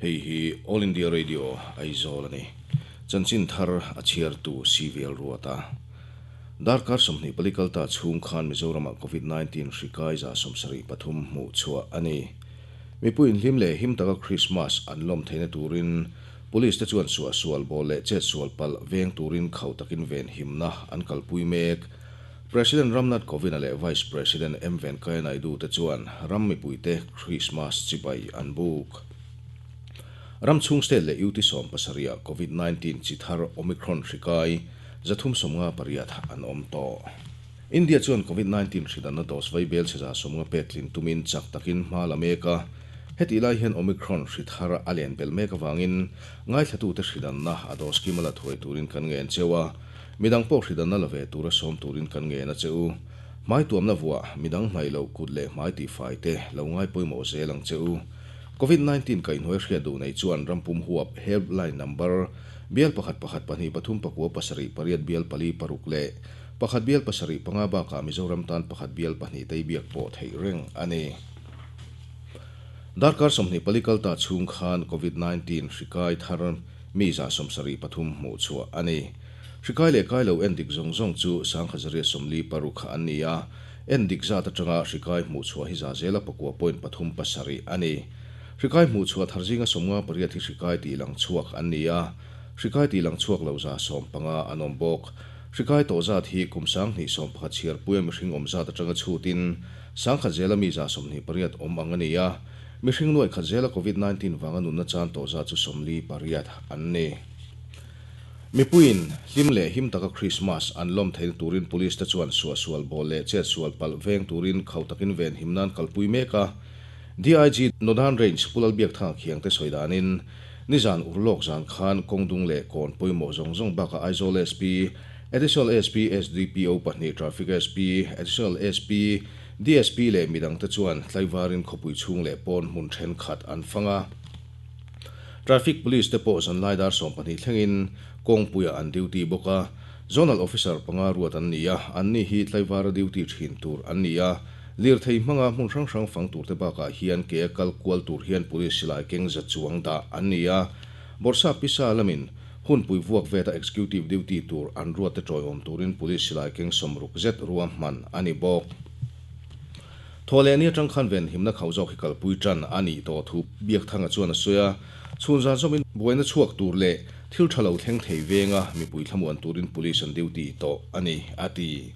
Hei hi All India Radio Aizawl a ni. Chanchin thar a chhiartu CVL Ruata. Darkar 24 kalta chhung khan Mizoramah Covid-19 hri kai 73 hmuh chhuah a ni. Mipui inhlim leh him taka Krismas an lawm theihna turin Police te chuan suahsual bawl leh chetsual palh veng turin khauh takin venhimna an kalpui mek. President Ram Nath Kovind-a leh Vice President M Venkaiah Naidu te chuan ram mipuite Krismas chibai an buk. Ram chhung state leh UT 17 ah Covid 19 chi thar Omicron hri kai 358 an awm tawh. India chuan Covid 19 hri danna dose vai bel chhe 50 pek tlin tumin chak takin hma la mek a. Hetih lai hian Omicron hri thar a len belh mek avangin ngaithlatute hri danna a dose kim a la thuai turin kan ngen cheu a. Midang pawh hridanna la ve tura sawm turin kan ngen a che u. Hmai tuamna vuah, midang hnaih loh kut leh hmai tihfai te lo ngai pawimawh zel ang che u. Covid 19 kaihhnuai hriat duh nei chuan rampum huap helpline number bial pakhat pakhat pahnih pathum pakua pasarih pariat bial pali paruk leh pakhat bial pasarih panga bakah Mizoram tan pakhat bial pahnih tei biak pawh theih reng a ni. Darkar 24 kalta chhung khan Covid 19 hri kai thar mi 73 hmuh chhuah a ni. Hri kai leh kai lo en dik zawng zawng chu 1146 an ni a, en dik zat atanga hri kai hmuh chhuah hi za zela pakua point pathum pasarih a ni. Hri kai hmuh chhuah thar zinga 58 hi hri kai tih lang chhuak an ni a, hri kai tih lang chhuak lo 15 an awm bawk. Hri kai tawh zat hi kum 2011 chhiarpuia mihring awm zat atanga chhutin 10,000 zela mi 28 awm ang a ni a, mihring nuaih khat zela Covid 19 vanga nunna chan tawh zat chu 48 an ni. Mipuiin hlim leh him taka Krismas an lawm theihna turin Police te chuan suahsual bawl leh chetsual palh veng turin khauh takin venhim nan kalpui mek a. DIG Northern Range Pu Lalbiakthanga Khiangte sawi danin, nizan urlawk zan khan kawngdung leh kawn pawimawh zawng zawng bakah Aizawl SP, Additional SP, SDPO pahnih, Traffic SP, Additional SP, DSP leh midangte chuan tlaivarin khawpui chhung leh pawn hmun thenkhat an fang a. Traffic Police te pawh zanlai dar 12 thlengin kawngpuiah an duty bawk a, Zonal Officer panga ruat an ni a, anni hi tlaivara duty thin tur an ni a, lirthei hmanga hmun hrang hrang fang turte bakah hian ke a kal kual tur hian Police silai keng za chuang dah an ni a, Bawrhsap pisa lamin hunpui vuak veta Executive duty tur an ruatte tawiawm turin Police silai keng 60 zet ruahman a ni bawk. Thaw leh ni atang khan venhimna khauh zawk hi kalpui tan a nih tawh thu Biakthanga chuan a sawi a, chhun zan zawmin buaina chhuak tur leh thil tha lo thleng thei venga mipui thlamuan turin Police an duty tawh a ni, a ti.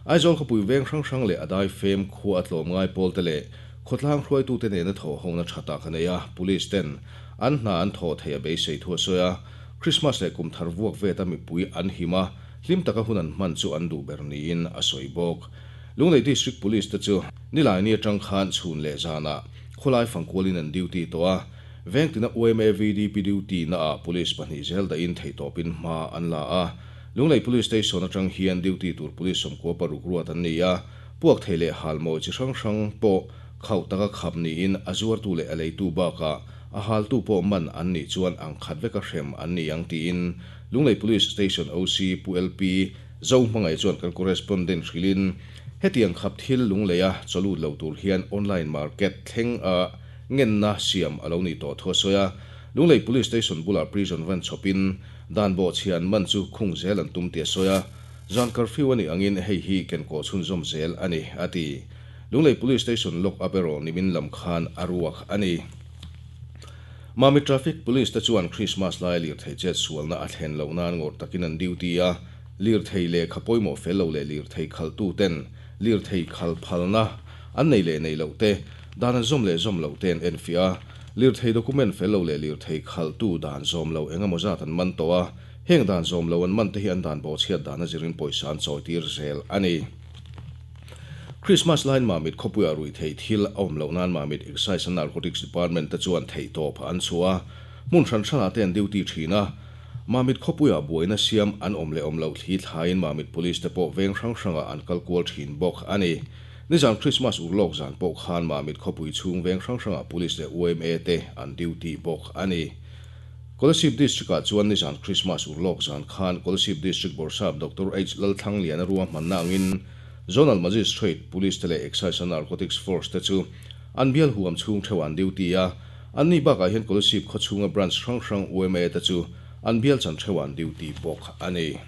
Aizawl khawpui veng hrang hrang leh a dai fem khua a tlawm ngai pawlte leh khawtlang hruaitute nena thawh hona tha tak a nei a, Police ten an hna an thawh theih a beisei thu a sawi a, Christmas leh kum thar vuak veta mipui an him a, hlim taka hun an hman chu an duh ber niin a sawi bawk. Lunglei District Police te chu Nilaini atang khan chhun leh zanah khawlai fangkualin an duty tawh a, vengtina yma VDP duty naah Police pahnih zel dahin theihtawpin hma an la a. Lunglei Police Station atang hian duty tur Police 96 ruat an ni a, puak thei leh halmawi chi hrang hrang pawh khauh taka khap niin a zuartu leh a leitu bakah a haltu pawh man an nih chuan ang khat veka hrem an ni ang tiin Lunglei Police Station OC Pu LP Zo hmangaih chuan kan correspondent hrilhin, hetiang khap thil lungleia chawlut lo tur hian online market thleng a ngenna siam a lo nih tawh thu a sawi a. Lunglei Police Station bulah prison van chhawpin dan bawhchhian man chu khung zel an tum tih a sawi a. Zan curfew a nih angin hei hi kenkawh chhunzawm zel a ni, a ti. Lunglei Police Station lock up erawh nimin lam khan a ruak a ni. Mami Traffic Police te chuan Christmas lai lirthei chet sualna a thlen loh nan ngawrh takin an duty a, lirthei lehkha pawimawh fel lo leh lirthei khaltu ten lirthei khal phalna an nei leh nei loh te, dan an zawm leh zawm loh te an enfiah a, lirthei document fel lo leh lirthei khaltu dan zawm lo eng emaw zat an man tawh a, heng dan zawm lo an man te hi an dan bawhchhiat dan a zirin pawisa an chawitir zel a ni. Christmas laiin Mamit khawpuiah ruih theih thil a awm loh nan Mamit Excise and Narcotics Department te chuan theihtawp an chhuah a, hmun hran hranah te an duty thin a. Mamit khawpuiah buaina siam an awm leh awm loh thli thlaiin Mamit Police te pawh veng hrang hrangah an kal kual thin bawk a ni. Nizan Christmas urlawk zan pawh khan Mamit khawpui chhung veng hrang hrangah Police leh yma te an duty bawk a ni. Kolasib District-ah chuan nizan Christmas urlawk zan khan Kolasib District Bawrhsap Doctor H Lalthlangliana ruahmanna angin Zonal Magistrate, Police te leh Excise and Narcotics Force te chu an bial huam chhung theuh an duty a. Anni bakah hian Kolasib khaw chhunga branch hrang hrang yma te chu an bial chan theuh an duty bawk a ni.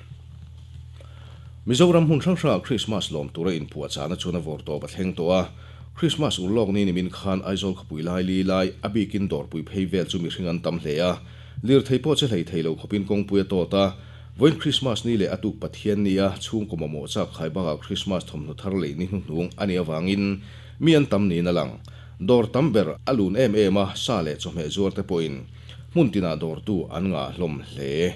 Mizoram hmun hrang hrangah Krismas lawm tura inpuahchahna chuan a vawr tawp a thleng tawh a. Krismas urlawk ni nimin khan Aizawl khawpui lai li lai, a bikin dawrpui phei vel chu mihring an tam hle a. Lirthei pawh che hlei thei lo khawpin kawngpui a tawt a. Vawiin Krismas ni leh a tuk Pathian nia chhungkaw mamawh chak khai bakah Krismas thawmhnaw thar lei ni hnuhnung a nih avangin mi an tam niin a lang. Dawr tam ber a lun em em a, sa leh chawhmeh zuar te pawhin hmun tinah dawrtu an ngah hlawm hle.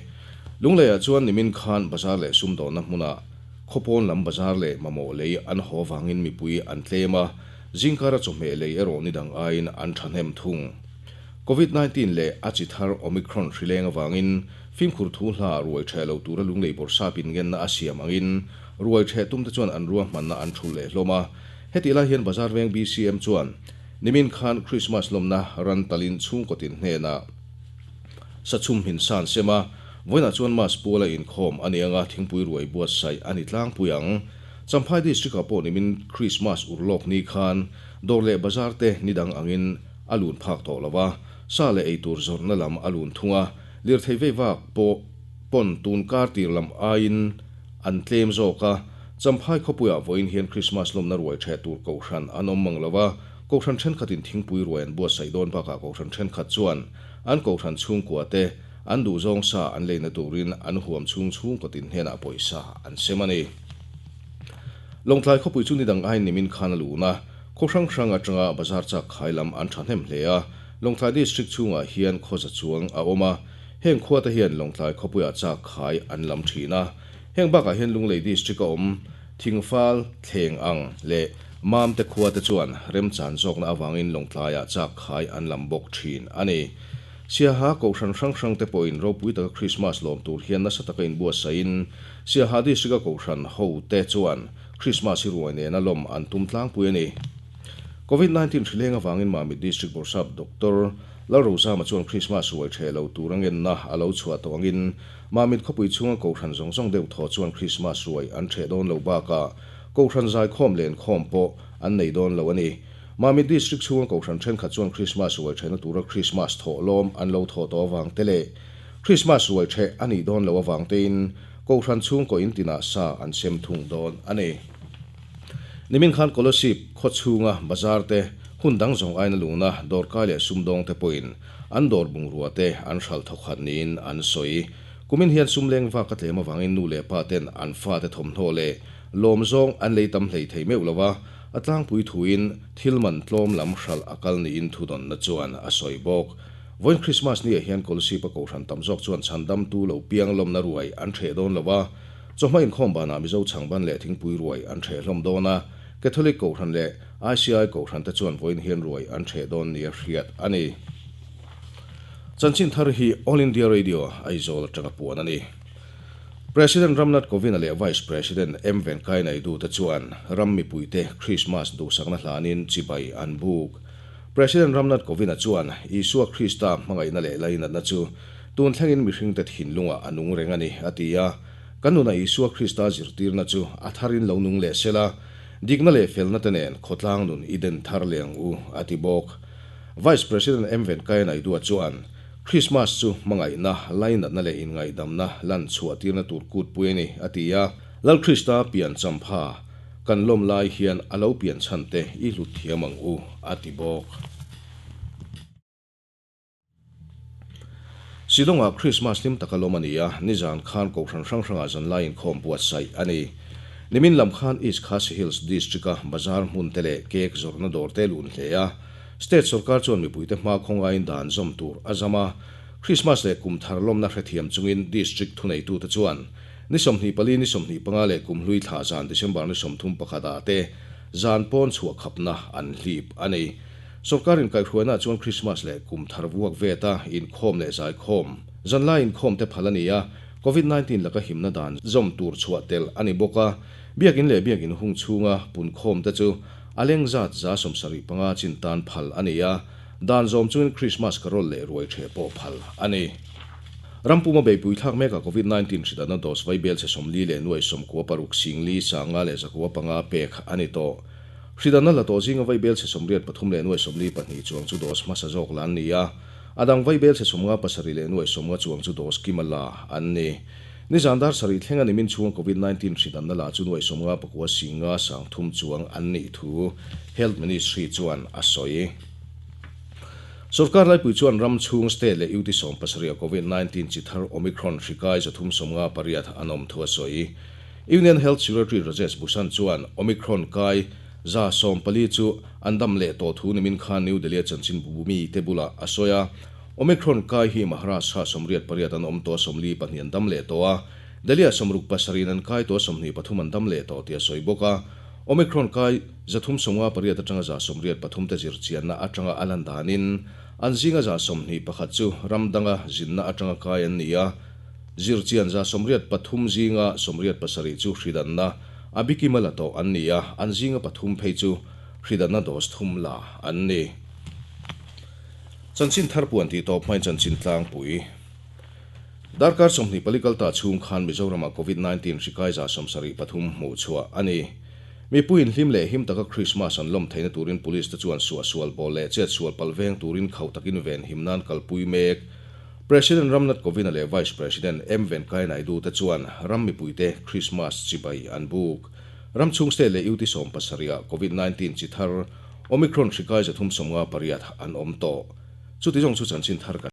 Lungleiah chuan nimin khan bazar leh sumdawnna hmunah khawpawn lam bazar leh mamawh lei an haw avangin mipui an tlem a, zingkara chawhmeh lei erawh ni dang aiin an thahnem thung. Covid 19 leh a chi thar Omicron hri leng avangin fimkhur thu hla ruai ṭheh lo tura lunglei bawrhsap inngenna a siam angin ruai ṭheh tumte chuan an ruahmanna an ṭhulh leh hlawm a. Hetih lai hian Bazar Veng BCM chuan nimin khan Krismas lawmna ran talin chhungkaw tin hnenah sachhum hmin san sem a, vawiinah chuan Mass puala inkhawm a ni anga thingpui ruai buatsaih a ni tlangpui ang. Champhai District-ah pawh nimin Krismas urlawk ni khan dawr leh bazar te ni dang angin a lun phak tawh lo a, sa leh eitur zawrhna lam a lun thung a, lirthei vei vak pawh pawn tun kar tir lam aiin an tlem zawk a, Champhai khawpuiah vawiin hian Krismas lawmna ruai ṭheh tur kohhran an awm mang lo a, kohhran ṭhenkhatin thingpui ruai an buatsaih dawn bakah kohhran ṭhenkhat chuan an kohhran chhungkua te an duhzawng sa an leina turin an huam chhung chhungkaw tin hnenah pawisa an sem a ni. Lawngtlai khawpui chu nidang aiin nimin khan a lun a, khaw hrang hrang atanga bazar chak khai lam an thahnem hle a, Lawngtlai District chhungah hian khaw za chuang a awm a, heng khuate hian Lawngtlai khawpuiah chak khai an lam thin a. Heng bakah hian Lunglei District a awm Thingfal, Thleng ang leh Mamte khuate chuan remchan zawkna avangin Lawngtlaiah chak khai an lam bawk thin a ni. Siaha Kohhran hrang hrang te pawhin ropui taka Krismas lawm tur hian nasa taka inbuatsahin Siaha District-a Kohhran ho te chuan Krismas hi ruai nena lawm an tum tlangpui a ni. Covid 19 hrileng avangin Mamit District Bawrhsap Doctor Lalrozama chuan Krismas ruai ṭheh lo tur a ngenna a lo chhuah tawh angin Mamit khawpui chhunga Kohhran zawng zawng deuh thaw chuan Krismas ruai an ṭheh dawn lo bakah Kohhran zaikhawm lenkhawm pawh an nei dawn lo a ni. Mamit District chhunga Kohhran thenkhat chuan Krismas ruai ṭhehna tura Krismas thawh lawm an lo thawh tawh avang te leh Krismas ruai ṭheh a nih dawn loh avang tein Kohhran chhungkaw in tinah sa an sem thung dawn a ni. Nimin khan Kolasib khaw chhunga bazar te hun dang zawng aina luna dawrkai leh sumdawng te pawhin an dawr bungrua te an hralh thawkhat niin an sawi. Kumin hian sum leng vak a tlem avangin nu leh pa ten an fate thawmhnaw leh lawm zawng an lei tam hlei thei meuh lo a, A tlangpui thuin thil man tlawm lam hralh a kal niin thudawnna chuan a sawi bawk. Vawiin Krismas niah hian Kawlsip-a kohhran tam zawk chuan chhandamtu lo piang lawmna ruai an ṭheh dawn lo a, chawhma inkhawm banah Mizo chhangban leh thingpui ruai an ṭheh hlawm dawn a, Catholic kohhran leh ICI kohhran te chuan vawiin hian ruai an ṭheh dawn nia hriat a ni. Chanchin thar hi All India Radio Aizawl atanga puan a ni. President Ram Nath Kovind-a leh Vice President M Venkaiah Naidu te chuan ram mipuite Krismas duhsakna hlanin chibai an buk. President Ram Nath Kovind-a chuan Isua Krista hmangaihna leh lainatna chu tun thlengin mihringte thinlungah a nung reng a ni, a ti a. Kan nunah Isua Krista zirtirna chu a tharin lo nung leh sela, dikna leh felna te nen khawtlang nun i den thar leh ang u, a ti bawk. Vice President M Venkaiah Naidu-a chuan Krismas chu hmangaihna, lainatna leh inngaihdamna lan chhuah tirna tur kutpui a ni, a ti a. Lal Krista pian champha kan lawm lai hian a lo pian chhan te i hlut thiam ang u, a ti bawk. Shillong-ah Krismas hlim taka lawm a ni a, nizan khan Kohhran hrang hrangah zanlai inkhawm buatsaih a ni. Nimin lam khan East Khasi Hills District-a bazar hmun te leh cake zawrhna dawr te lun hle a, State sorkar chuan mipuite hma khawngaiin dan zawm tur a zam a, Krismas leh kum thar lawmna hrethiam chungin District thuneitute chuan ni 24, ni 25 leh kum hlui thla zan December ni 31 ah te zan pawn chhuah khapna an hlip a ni. Sorkar inkaihhruaina chuan Krismas leh kum thar vuak veta inkhawm leh zaikhawm, zanlai inkhawm te phal a ni a, Covid 19 laka himna dan zawm tur chhuah tel a ni bawk a, Biakin leh Biakin hung chhunga punkhawm te chu A leng zat 75 chin tan phal a ni a, dan zawm chungin Krismas carol leh ruai ṭheh pawh phal a ni. Ram puma beipui thlak mekah Covid 19 hridatna dose vai bel chhe 40 leh nuai 96 sing li 5 leh 9 5 pek a ni tawh. Hridanna la tawh zinga vaibelchhe 83 leh nuai 42 chuang chu dose hmasa zawk la an ni a, a dang vaibelchhe 57 leh nuai 50 chuang chu dose kima la an ni. Nizan dar sarih thleng a nimin chhunga Covid 19 hridanna la chu nuai 59 singa 30 chuang an nih thu Health Ministry chuan a sawi. Sorkar laipui chuan ram chhung state leh UT 70 a Covid 19 chi thar Omicron hri kai 358 an awm thu a sawi. Union Health Secretary Rajesh Bhushan chuan Omicron kai 140 chu an dam leh tawh thu nimin khan New Delhi-a chanchinbu mite bulah a sawi a. Omicron kai hi Maharashtra 88 an awm tawh a 42 an dam leh tawh a, Delhi-ah 67 in an kai tawh a 23 an dam leh tawh tih a sawi bawk a. Omicron kai 358 atanga 183 te zirchianna atanga a lan danin an zinga 121 chu ram danga zinna atanga kai an ni a. Zirchian 83 zinga 87 chu hridanna a bikima la tawh an ni a, an zinga pathum phei chu hridanna dose thum la an ni. Chanchin thar puan tih tawp hmain chanchin tlangpui. Darkar 24 kalta chhung khan Mizoramah Covid 19 hri kai 73 hmuh chhuah a ni. Mipuiin hlim leh him taka Krismas an lawm theihna turin Police te chuan suahsual bawl leh chetsual palh veng turin khauh takin ven him nan kalpui mek. President Ram Nath Kovind-a leh Vice President M Venkaiah Naidu te chuan ram mipuite Krismas chibai an buk. Ram chhung state leh UT 70 ah Covid 19 chi thar Omicron hri kai 358 an awm tawh. Chuti zawng chu chanchin thar kan.